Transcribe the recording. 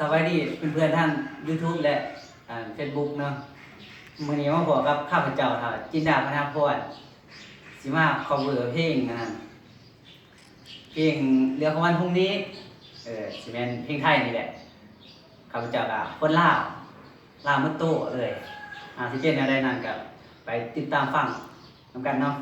ສະບາຍດີເພື່ອນໆທາງ YouTube ແລະ ອ່າ Facebook ເນາະ. ມື້ນີ້ມາພໍ້ກັບຂ້າພະເຈົ້າ ທ້າວ ຈິນດາ ພັນນາພອນ ຊິມາ cover ເພງອັນນັ້ນ ເພງເລື່ອງຂອງວັນພຸ່ງນີ້ ເອີ ຊິແມ່ນເພງໄທນີ້ແຫຼະ. ຂ້າພະເຈົ້າກະຄົນລາວ ລາວໝົດໂຕເລີຍ. ອາ ຊິເປັນແນວໃດນັ້ນກະໄປຕິດຕາມຟັງນຳກັນເນາະ.